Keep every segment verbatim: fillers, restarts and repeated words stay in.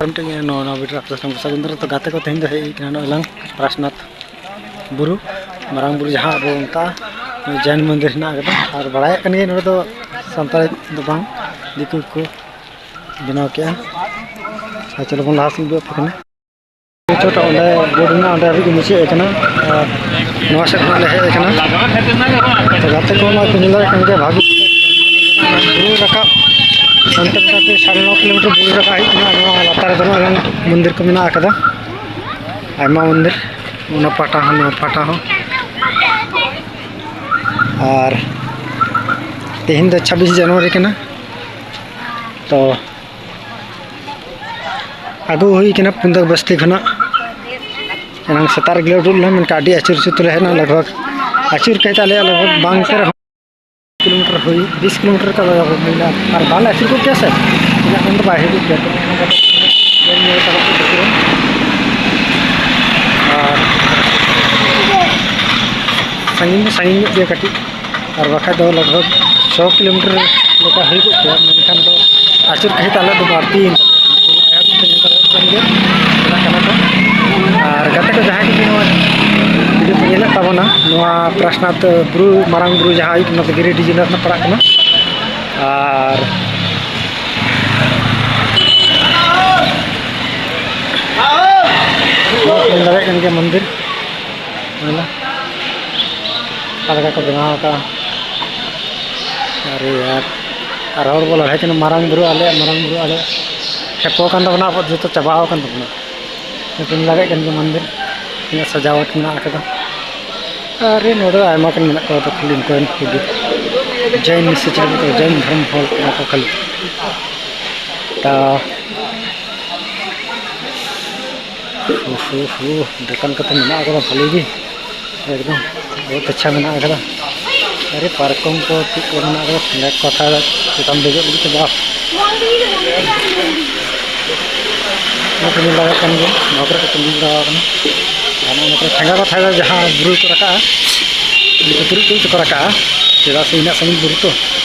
ᱢᱤᱫᱴᱮᱱ ᱱᱚᱣᱟ ᱱᱚᱣᱟ ᱵᱷᱤᱰᱤᱭᱳ ᱨᱮ ᱟᱯᱮ ᱥᱟᱶ ᱥᱟᱹᱜᱩᱱ ᱫᱟᱨᱟᱢ᱾ ᱛᱚ ᱜᱟᱛᱮ ᱠᱚ ᱛᱮᱦᱮᱧ ᱫᱚ ᱦᱮᱡ ᱠᱟᱱᱟ ᱱᱚᱜᱼᱚᱭ ᱞᱟᱝ ᱯᱨᱟᱥᱱᱟᱛᱷ ᱵᱩᱨᱩ, ᱢᱟᱨᱟᱝ ᱵᱩᱨᱩ ᱡᱟᱦᱟᱸ ᱟᱵᱚ ᱢᱮᱛᱟᱜᱼᱟ ᱡᱮᱱ ᱢᱚᱱᱫᱤᱨ ᱦᱮᱱᱟᱜ ᱟᱠᱟᱫᱟ᱾ ᱟᱨ ᱵᱟᱲᱟᱭᱚᱜ ᱠᱟᱱ ᱜᱮᱭᱟ ᱱᱚᱰᱮ ᱫᱚ ᱥᱟᱱᱛᱟᱲ ᱫᱚ ᱵᱟᱝ, ᱫᱤᱠᱩ ᱠᱚ ᱵᱮᱱᱟᱣ ᱠᱮᱜᱼᱟ᱾ ᱟᱨ ᱪᱚᱞᱚ ᱵᱚᱱ ᱞᱟᱦᱟ ᱥᱮᱫ ᱩᱫᱩᱜ ᱟᱯᱮ ᱠᱟᱱᱟ᱾ ᱪᱚᱴ ᱚᱸᱰᱮ ᱵᱳᱨᱰ ᱢᱮᱱᱟᱜᱼᱟ, ᱚᱸᱰᱮ ᱦᱟᱹᱵᱤᱡ ᱜᱮ ᱢᱩᱪᱟᱹᱫ ᱟᱠᱟᱱᱟ᱾ ᱟᱨ ᱱᱚᱣᱟ ᱥᱮᱫ ᱠᱷᱚᱱᱟᱜ ᱞᱮ ᱦᱮᱡ ᱟᱠᱟᱱᱟ᱾ ᱛᱚ ᱜᱟᱛᱮ ᱠᱚ ᱱᱚᱣᱟ ᱠᱚ ᱧᱮᱞ ᱫᱟᱲᱮᱭᱟᱜ ᱠᱟᱱ ᱜᱮᱭᱟ, ᱵᱷᱟᱜᱮ ᱵᱩᱨᱩ ᱨᱟᱠᱟᱵ, ᱚᱱᱛᱮ ᱢᱚᱴᱟᱢᱩᱴᱤ ᱥᱟᱲᱮ ᱱᱚ ᱠᱤᱞᱳᱢᱤᱴᱟᱨ ᱵᱩᱨᱩ ᱨᱟᱠᱟᱵ ᱦᱩᱭᱩᱜ ᱠᱟᱱᱟ᱾ ᱱᱚᱣᱟ ᱞᱟᱛᱟᱨ ᱨᱮᱫᱚ ᱱᱚᱜᱼᱚᱭ ᱢᱚᱱᱫᱤᱨ ᱠᱚ ᱢᱮᱱᱟᱜ ᱟᱠᱟᱫᱟ, ᱟᱭᱢᱟ ᱢᱚᱱᱫᱤᱨ, ᱚᱱᱟ ᱯᱟᱦᱴᱟ ᱦᱚᱸ, ᱱᱚᱣᱟ ᱯᱟᱦᱴᱟ ᱦᱚᱸ᱾ ᱟᱨ ᱛᱮᱦᱮᱧ ᱫᱚ ᱪᱷᱟᱵᱵᱤᱥ ᱡᱟᱱᱩᱣᱟᱨᱤ ᱠᱟᱱᱟ, ᱛᱚ ᱟᱹᱜᱩ ᱦᱩᱭ ᱠᱟᱱᱟ ᱯᱩᱱᱫᱟᱹ ᱵᱟᱥᱛᱤ ᱠᱷᱚᱱᱟᱜ᱾ ᱮᱱᱟᱝ ᱥᱮᱛᱟᱜ ᱨᱮᱜᱮ ᱞᱮ ᱩᱰᱩᱠ ᱞᱮᱱᱟ, ᱢᱮᱱᱠᱷᱟᱱ ᱟᱹᱰᱤ ᱟᱹᱪᱩᱨ ᱟᱹᱪᱩᱨ ᱛᱮᱞᱮ ᱦᱮᱡ ᱮᱱᱟ᱾ ᱞᱟᱜᱽ ᱵᱷᱟᱜᱽ ᱟᱹᱪᱩᱨ ᱠᱟᱛᱮ ᱟᱞᱮᱭᱟᱜ ᱞᱟᱜᱽ ᱵᱷᱟᱜᱽ ᱵᱟᱝ ᱩᱛᱟᱹᱨ ᱨᱮᱦᱚᱸ ᱠᱤᱞᱳᱢᱤᱴᱟᱨ ᱦᱩᱭ, ᱵᱤᱥ ᱠᱤᱞᱳᱢᱤᱴᱟᱨ ᱞᱮᱠᱟ ᱞᱟᱜᱟᱣ ᱦᱩᱭᱱᱟ᱾ ᱟᱨ ᱵᱟᱞᱮ ᱟᱹᱪᱩᱨ ᱠᱚᱜ ᱠᱮᱭᱟ ᱥᱮ, ᱤᱱᱟᱹᱜ ᱠᱷᱚᱱ ᱫᱚ ᱵᱟᱭ ᱦᱩᱭ ᱠᱚᱜ ᱠᱮᱭᱟ᱾ ᱛᱚ ᱚᱱᱟ ᱠᱟᱛᱮ ᱡᱚᱢ ᱧᱩ ᱠᱟᱛᱮ ᱠᱚ ᱫᱩᱯᱲᱩᱵ᱾ ᱟᱨ ᱥᱟᱺᱜᱤᱧ ᱫᱚ ᱥᱟᱺᱜᱤᱧ ᱧᱚᱜ ᱜᱮᱭᱟ ᱠᱟᱹᱴᱤᱡ, ᱟᱨ ᱵᱟᱠᱷᱟᱡ ᱫᱚ ᱞᱟᱜᱽ ᱵᱷᱟᱜᱽ ᱪᱷᱚ ᱠᱤᱞᱳᱢᱤᱴᱟᱨ ᱞᱮᱠᱟ ᱦᱩᱭ ᱠᱚᱜ ᱠᱮᱭᱟ, ᱢᱮᱱᱠᱷᱟᱱ ᱫᱚ ᱟᱹᱪᱩᱨ ᱠᱟᱹᱦᱤᱛ ᱟᱞᱮ ᱫᱚ ᱵᱟᱹᱲᱛᱤᱭᱮᱱ ᱛᱟᱞᱮᱭᱟ᱾ ᱱᱩᱠᱩ ᱟᱭᱳ ᱦᱚᱲ ᱠᱚ ᱧᱮᱞ ᱫᱟᱲᱮᱭᱟᱜ ᱠᱟᱱ ᱜᱮᱭᱟ, ᱪᱟᱞᱟᱜ ᱠᱟᱱᱟ ᱠᱚ᱾ ᱟᱨ ᱜᱟᱛᱮ ᱠᱚ ᱡᱟᱦᱟᱸᱭ ᱠᱚᱜᱮ ᱱᱚᱣᱟ ᱵᱷᱤᱰᱤᱭᱳ ᱯᱮ ᱧᱮᱞᱮᱫ ᱛᱟᱵᱚᱱᱟ, ᱱᱚᱣᱟ ᱯᱨᱟᱥᱱᱟᱛᱷ ᱵᱩᱨᱩ, ᱢᱟᱨᱟᱝ ᱵᱩᱨᱩ ᱡᱟᱦᱟᱸ ᱦᱩᱭᱩᱜ ᱠᱟᱱᱟ, ᱱᱚᱣᱟ ᱫᱚ ᱜᱤᱨᱤᱰᱤ ᱡᱮᱞᱟ ᱨᱮᱱᱟᱜ ᱯᱟᱲᱟᱜ ᱠᱟᱱᱟ᱾ ᱟᱨ ᱱᱚᱣᱟ ᱯᱮ ᱧᱮᱞ ᱫᱟᱲᱮᱭᱟᱜ ᱠᱟᱱ ᱜᱮᱭᱟ ᱢᱚᱱᱫᱤᱨ, ᱧᱮᱞᱟ ᱚᱠᱟ ᱞᱮᱠᱟ ᱠᱚ ᱵᱮᱱᱟᱣ ᱟᱠᱟᱫᱼᱟ᱾ ᱟᱨᱮ ᱭᱟᱨ, ᱟᱨ ᱦᱚᱲ ᱵᱚ ᱞᱟᱲᱦᱟᱭ ᱠᱟᱱᱟ, ᱢᱟᱨᱟᱝ ᱵᱩᱨᱩ ᱟᱞᱮᱭᱟᱜ, ᱢᱟᱨᱟᱝ ᱵᱩᱨᱩ ᱟᱞᱮᱭᱟᱜ᱾ ᱴᱷᱮᱯᱚ ᱟᱠᱟᱱ ᱛᱟᱵᱚᱱᱟ, ᱟᱵᱚ ᱡᱚᱛᱚ ᱪᱟᱵᱟ ᱟᱠᱟᱱ ᱛᱟᱵᱚᱱᱟ᱾ ᱧᱮᱞ ᱫᱟᱲᱮᱭᱟᱜ ᱠᱟᱱ ᱜᱮᱭᱟ ᱢᱚᱱᱫᱤᱨ, ᱛᱤᱱᱟᱹᱜ ᱥᱟᱡᱟᱣᱟᱴ ᱢᱮᱱᱟᱜ ᱟᱠᱟᱫᱟ᱾ ᱟᱨ ᱱᱚᱰᱮ ᱟᱭᱢᱟ ᱜᱟᱱ ᱢᱮᱱᱟᱜ ᱠᱚᱣᱟ, ᱫᱚ ᱠᱷᱟᱹᱞᱤ ᱩᱱᱠᱩ ᱠᱚᱜᱮ ᱡᱟᱭᱤᱱ ᱥᱮ ᱪᱮᱫ ᱞᱮᱠᱟ, ᱡᱟᱭᱤᱱ ᱫᱷᱚᱨᱚᱢ ᱦᱚᱲ ᱠᱟᱱᱟ ᱠᱚ ᱠᱷᱟᱹᱞᱤ᱾ ᱛᱟ ᱦᱩ, ᱦᱩ, ᱦᱩ, ᱫᱚᱠᱟᱱ ᱠᱚᱛᱮ ᱢᱮᱱᱟᱜ ᱟᱠᱟᱫᱟ ᱵᱷᱟᱹᱞᱤ ᱜᱮ, ᱮᱠᱫᱚᱢ ᱵᱚᱦᱩᱛ ᱟᱪᱪᱷᱟ ᱢᱮᱱᱟᱜ ᱟᱠᱟᱫᱟ᱾ ᱟᱨᱮ ᱯᱟᱨᱠᱚᱢ ᱠᱚ ᱪᱮᱫ ᱠᱚ ᱢᱮᱱᱟᱜ ᱟᱠᱟᱫᱟ, ᱚᱸᱰᱮ ᱠᱚ ᱦᱟᱛᱟᱣ ᱮᱫᱟ ᱪᱮᱛᱟᱱ ᱫᱮᱡᱚᱜ ᱞᱟᱹᱜᱤᱫ ᱛᱮ, ᱵᱟᱦ᱾ ᱱᱚᱣᱟ ᱠᱚ ᱧᱮᱞ ᱫᱟᱲᱮᱭᱟᱜ ᱠᱟᱱ ᱜᱮᱭᱟ, ᱱᱚᱣᱟ ᱠᱚᱨᱮ ᱠᱚ ᱛᱤᱸᱜᱩ ᱵᱟᱲᱟ ᱟᱠᱟᱱᱟ᱾ ᱟᱨ ᱱᱚᱜᱼᱚ ᱱᱚᱣᱟ ᱠᱚᱨᱮ ᱴᱷᱮᱸᱜᱟ ᱠᱚ ᱛᱟᱦᱮᱸ ᱠᱟᱱᱟ, ᱡᱟᱦᱟᱸ ᱵᱩᱨᱩ ᱠᱚ ᱨᱟᱠᱟᱵᱼᱟ, ᱩᱱᱠᱩ ᱛᱩᱨᱩᱡ ᱛᱩᱨᱩᱡ ᱛᱮᱠᱚ ᱨᱟᱠᱟᱵᱼᱟ᱾ ᱪᱮᱫᱟᱜ ᱥᱮ ᱤᱱᱟᱹᱜ ᱥᱟᱺᱜᱤᱧ ᱵᱩᱨᱩ ᱛᱚ,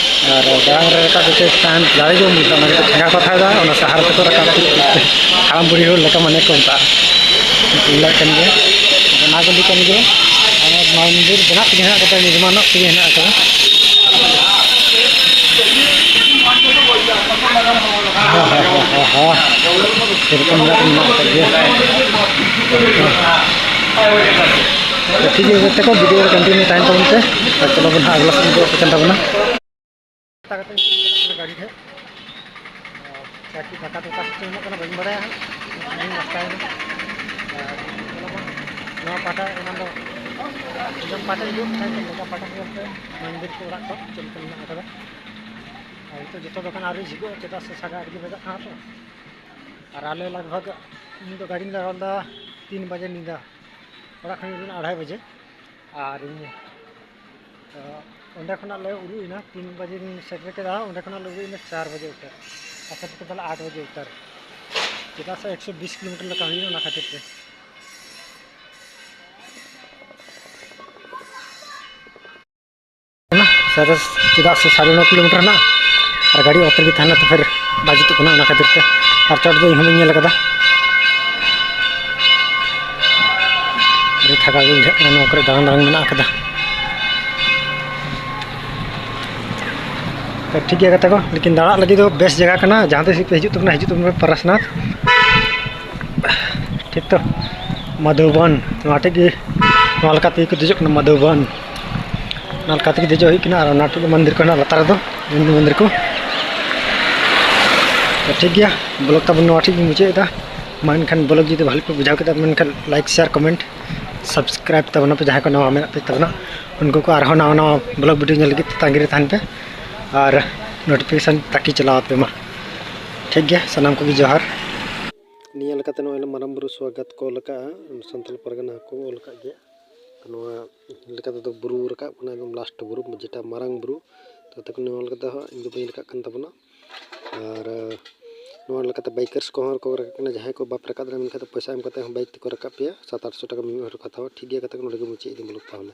ᱟᱨ ᱫᱟᱬᱟᱱ ᱨᱮ ᱨᱟᱠᱟᱵ ᱠᱟᱛᱮ ᱛᱟᱦᱮᱱ ᱫᱟᱲᱮ ᱜᱮ ᱵᱟᱹᱱᱩᱜ, ᱚᱱᱟ ᱠᱷᱟᱹᱛᱤᱨ ᱴᱷᱮᱸᱜᱟ ᱠᱚ ᱛᱷᱟᱭᱫᱟ, ᱚᱱᱟ ᱥᱟᱦᱟᱨ ᱛᱮᱠᱚ ᱨᱟᱠᱟᱵ ᱠᱮᱫ ᱛᱮ ᱦᱟᱲᱟᱢ ᱵᱩᱲᱦᱤ ᱦᱚᱲ ᱞᱮᱠᱟ ᱢᱟᱱᱮ ᱠᱚ ᱢᱮᱛᱟᱜᱼᱟ᱾ ᱞᱟᱹᱭ ᱠᱟᱱ ᱜᱮᱭᱟ, ᱚᱱᱟ ᱠᱚ ᱞᱟᱹᱭ ᱠᱟᱱ ᱜᱮᱭᱟ᱾ ᱟᱨ ᱢᱚᱱᱫᱤᱨ ᱵᱮᱱᱟᱜ ᱛᱮᱜᱮ ᱦᱮᱱᱟᱜ ᱠᱟᱫᱟ, ᱱᱤᱨᱢᱟᱱᱚᱜ ᱛᱮᱜᱮ ᱦᱮᱱᱟᱜ ᱠᱟᱫᱟ᱾ ᱦᱚᱸ, ᱦᱚᱸ, ᱦᱚᱸ, ᱦᱚᱸ, ᱦᱚᱸ᱾ ᱥᱮᱨᱚᱠᱚᱢ ᱢᱮᱱᱟᱜ ᱫᱚ ᱢᱮᱱᱟᱜ ᱟᱠᱟᱫ ᱜᱮᱭᱟ᱾ ᱛᱚ ᱴᱷᱤᱠ ᱜᱮᱭᱟ, ᱜᱟᱛᱮ ᱠᱚ, video ᱨᱮ continue ᱛᱟᱦᱮᱱ ᱛᱟᱵᱚᱱ ᱯᱮ᱾ ᱟᱨ ᱪᱚᱞᱚ ᱵᱚᱱ ᱦᱟᱸᱜ ᱟᱜᱽᱞᱟ ᱥᱮᱫ ᱵᱚᱱ ᱫᱮᱡᱚᱜ ᱠᱟᱱ ᱛᱟᱵᱚᱱᱟ᱾ ᱜᱟᱹᱰᱤ ᱴᱷᱮᱡ ᱪᱟᱞᱟᱜ ᱠᱟᱱᱟ, ᱜᱟᱹᱰᱤ ᱴᱷᱮᱡ᱾ ᱟᱨ ᱪᱟᱠᱤ ᱯᱷᱟᱸᱠᱟ ᱛᱮ ᱚᱠᱟ ᱥᱮᱫ ᱪᱚ ᱦᱮᱱᱟᱜ ᱠᱟᱱᱟ, ᱵᱟᱹᱧ ᱵᱟᱲᱟᱭᱟ ᱦᱟᱸᱜ᱾ ᱥᱟᱺᱜᱤᱧ ᱨᱟᱥᱛᱟ ᱦᱮᱱᱟᱜ᱾ ᱟᱨ ᱪᱚᱞᱚ ᱵᱚᱱ ᱱᱚᱣᱟ ᱯᱟᱦᱴᱟ, ᱮᱱᱟᱱ ᱫᱚ ᱡᱚᱡᱚᱢ ᱯᱟᱦᱴᱟ ᱤᱫᱤ ᱠᱟᱱ ᱛᱟᱦᱮᱸ ᱠᱟᱱᱟ, ᱱᱚᱝᱠᱟ ᱯᱟᱦᱴᱟ ᱧᱮᱞ ᱯᱮ, ᱢᱚᱱᱫᱤᱨ ᱠᱚ ᱚᱲᱟᱜ ᱠᱚ ᱪᱮᱫ ᱞᱮᱠᱟ ᱢᱮᱱᱟᱜ ᱟᱠᱟᱫᱟ᱾ ᱟᱨ ᱱᱤᱛᱚᱜ ᱡᱚᱛᱚ ᱫᱚᱠᱟᱱ ᱟᱹᱣᱨᱤ ᱡᱷᱤᱡᱚᱜᱼᱟ, ᱪᱮᱫᱟᱜ ᱥᱮ ᱥᱟᱰᱮ ᱟᱹᱰᱤ ᱜᱮ ᱵᱟᱡᱟᱜ ᱠᱟᱱᱟ ᱛᱚ᱾ ᱟᱨ ᱟᱞᱮ ᱞᱟᱜᱽ ᱵᱷᱟᱜᱽ, ᱤᱧ ᱫᱚ ᱜᱟᱹᱰᱤᱧ ᱞᱟᱜᱟᱣ ᱞᱮᱫᱟ ᱛᱤᱱ ᱵᱟᱡᱮ ᱧᱤᱫᱟᱹ, ᱚᱲᱟᱜ ᱠᱷᱚᱱᱤᱧ ᱩᱰᱩᱠ ᱞᱮᱱᱟ ᱟᱲᱟᱭ ᱵᱟᱡᱮ᱾ ᱟᱨ ᱤᱧ, ᱛᱚ, ᱚᱸᱰᱮ ᱠᱷᱚᱱᱟᱜ ᱞᱮ ᱩᱰᱩᱠ ᱮᱱᱟ, ᱛᱤᱱ ᱵᱟᱡᱮ ᱨᱤᱧ ᱥᱮᱴᱮᱨ ᱠᱮᱫᱟ, ᱚᱸᱰᱮ ᱠᱷᱚᱱᱟᱜ ᱞᱮ ᱩᱰᱩᱠ ᱮᱱᱟ ᱪᱟᱨ ᱵᱟᱡᱮ ᱩᱛᱟᱹᱨ, ᱟᱨ ᱥᱮᱴᱮᱨ ᱠᱮᱫᱟᱞᱮ ᱟᱴ ᱵᱟᱡᱮ ᱩᱛᱟᱹᱨ, ᱪᱮᱫᱟᱜ ᱥᱮ ᱮᱠᱥᱚ ᱵᱤᱥ ᱠᱤᱞᱳᱢᱤᱴᱟᱨ ᱞᱮᱠᱟ ᱦᱩᱭᱱᱟ, ᱚᱱᱟ ᱠᱷᱟᱹᱛᱤᱨ ᱛᱮ᱾ ᱥᱟᱲᱮ, ᱪᱮᱫᱟᱜ ᱥᱮ ᱥᱟᱲᱮ ᱱᱚ ᱠᱤᱞᱳᱢᱤᱴᱟᱨ ᱦᱮᱱᱟᱜᱼᱟ, ᱟᱨ ᱜᱟᱹᱰᱤ ᱚᱛ ᱨᱮᱜᱮ ᱛᱟᱦᱮᱱᱟ, ᱛᱚ ᱯᱷᱤᱨ ᱵᱟᱭ ᱡᱩᱛᱩᱜ ᱠᱟᱱᱟ, ᱚᱱᱟ ᱠᱷᱟᱹᱛᱤᱨ ᱛᱮ᱾ ᱟᱨ ᱪᱚᱴ ᱫᱚ ᱤᱧ ᱦᱚᱸ ᱵᱟᱹᱧ ᱧᱮᱞ ᱟᱠᱟᱫᱟ, ᱟᱹᱰᱤ ᱛᱷᱟᱠᱟ ᱜᱮ ᱵᱩᱡᱷᱟᱹᱜ ᱠᱟᱱᱟ, ᱱᱚᱣᱟ ᱠᱚᱨᱮ ᱫᱟᱬᱟᱱ ᱫᱟᱬᱟᱱ ᱢᱮᱱᱟᱜ ᱟᱠᱟᱫᱟ᱾ ᱛᱚ ᱴᱷᱤᱠ ᱜᱮᱭᱟ ᱜᱟᱛᱮ ᱠᱚ, ᱞᱮᱠᱤᱱ ᱫᱟᱬᱟᱜ ᱞᱟᱹᱜᱤᱫ ᱫᱚ ᱵᱮᱥ ᱡᱟᱭᱜᱟ ᱠᱟᱱᱟ, ᱡᱟᱦᱟᱸ ᱛᱤᱥ ᱯᱮ ᱦᱤᱡᱩᱜ ᱛᱟᱵᱚᱱᱟ, ᱦᱤᱡᱩᱜ ᱛᱟᱵᱚᱱᱟ ᱯᱟᱨᱟᱥᱱᱟᱛᱷ, ᱴᱷᱤᱠ ᱛᱚ? ᱢᱟᱫᱷᱩᱵᱚᱱ, ᱱᱚᱣᱟ ᱴᱷᱮᱡ ᱜᱮ, ᱱᱚᱣᱟ ᱞᱮᱠᱟ ᱛᱮᱜᱮ ᱠᱚ ᱫᱮᱡᱚᱜ ᱠᱟᱱᱟ ᱢᱟᱫᱷᱩᱵᱚᱱ᱾ ᱚᱱᱟ ᱞᱮᱠᱟ ᱛᱮᱜᱮ ᱫᱮᱡᱚᱜ ᱦᱩᱭᱩᱜ ᱠᱟᱱᱟ᱾ ᱟᱨ ᱚᱱᱟ ᱴᱷᱮᱡ ᱜᱮ ᱢᱚᱱᱫᱤᱨ ᱠᱚ ᱦᱮᱱᱟᱜᱼᱟ, ᱞᱟᱛᱟᱨ ᱨᱮᱫᱚ ᱦᱤᱱᱫᱩ ᱢᱚᱱᱫᱤᱨ ᱠᱚ᱾ ᱛᱚ ᱴᱷᱤᱠ ᱜᱮᱭᱟ, vlog ᱛᱟᱵᱚᱱ ᱱᱚᱣᱟ ᱴᱷᱮᱡ ᱜᱤᱧ ᱢᱩᱪᱟᱹᱫ ᱮᱫᱟ᱾ ᱢᱟ ᱮᱱᱠᱷᱟᱱ vlog ᱡᱩᱫᱤ ᱵᱷᱟᱞᱮ ᱯᱮ ᱵᱩᱡᱷᱟᱹᱣ ᱠᱮᱫᱟ, ᱢᱮᱱᱠᱷᱟᱱ like, share, comment, subscribe ᱛᱟᱵᱚᱱᱟ ᱯᱮ, ᱡᱟᱦᱟᱸᱭ ᱠᱚ ᱱᱟᱣᱟ ᱢᱮᱱᱟᱜ ᱯᱮ ᱛᱟᱵᱚᱱᱟ, ᱩᱱᱠᱩ ᱠᱚ ᱟᱨᱦᱚᱸ ᱱᱟᱣᱟ ᱱᱟᱣᱟ vlog video ᱧᱮᱞ ᱞᱟᱹᱜᱤᱫ ᱛᱮ ᱛᱟᱺᱜᱤ ᱨᱮ ᱛᱟᱦᱮᱱ ᱯᱮ ᱟᱨ notification ᱛᱟᱹᱠᱤ ᱪᱟᱞᱟᱣ ᱟᱯᱮ ᱢᱟ᱾ ᱴᱷᱤᱠ ᱜᱮᱭᱟ, ᱥᱟᱱᱟᱢ ᱠᱚᱜᱮ ᱡᱚᱦᱟᱨ᱾ ᱱᱤᱭᱟᱹ ᱞᱮᱠᱟᱛᱮ ᱱᱚᱜᱼᱚᱭ ᱢᱟᱨᱟᱝ ᱵᱩᱨᱩ ᱥᱣᱟᱜᱟᱛ ᱠᱚ ᱚᱞ ᱟᱠᱟᱫᱼᱟ ᱥᱟᱱᱛᱟᱲ ᱯᱟᱨᱜᱟᱱᱟ ᱠᱚ ᱚᱞ ᱟᱠᱟᱫ ᱜᱮᱭᱟ᱾ ᱛᱚ ᱱᱚᱣᱟ ᱞᱮᱠᱟ ᱛᱮᱫᱚ ᱵᱩᱨᱩ ᱨᱟᱠᱟᱵ ᱠᱟᱱᱟ, ᱮᱠᱫᱚᱢ last ᱵᱩᱨᱩ, ᱡᱮᱴᱟ ᱢᱟᱨᱟᱝ ᱵᱩᱨᱩ᱾ ᱛᱚ ᱛᱟᱠᱚ ᱱᱚᱣᱟ ᱞᱮᱠᱟ ᱛᱮᱦᱚᱸ ᱤᱧ ᱫᱚ ᱵᱟᱹᱧ ᱨᱟᱠᱟᱵ ᱠᱟᱱ ᱛᱟᱵᱚᱱᱟ᱾ ᱟᱨ, ᱟᱸ, ᱱᱚᱣᱟ ᱞᱮᱠᱟᱛᱮ bikers ᱠᱚᱦᱚᱸ ᱠᱚ ᱨᱟᱠᱟᱵ ᱠᱟᱱᱟ᱾ ᱡᱟᱦᱟᱸᱭ ᱠᱚ ᱵᱟᱯᱮ ᱨᱟᱠᱟᱵ ᱫᱟᱲᱮᱭᱟᱜᱼᱟ, ᱢᱮᱱᱠᱷᱟᱱ ᱫᱚ ᱯᱚᱭᱥᱟ ᱮᱢ ᱠᱟᱛᱮ ᱦᱚᱸ bike ᱛᱮᱠᱚ ᱨᱟᱠᱟᱵ ᱯᱮᱭᱟ, ᱥᱟᱛ ᱟᱴᱥᱚ ᱴᱟᱠᱟ ᱢᱤᱫ ᱦᱚᱲ ᱠᱚ ᱦᱟᱛᱟᱣᱟ᱾ ᱴᱷᱤᱠ ᱜᱮᱭᱟ, ᱜᱟᱛᱮ ᱠᱚ, ᱱᱚᱰᱮ ᱜᱮ ᱢᱩᱪᱟᱹᱫ ᱮᱫᱟᱹᱧ vlog ᱛᱟᱦᱚᱞᱮ᱾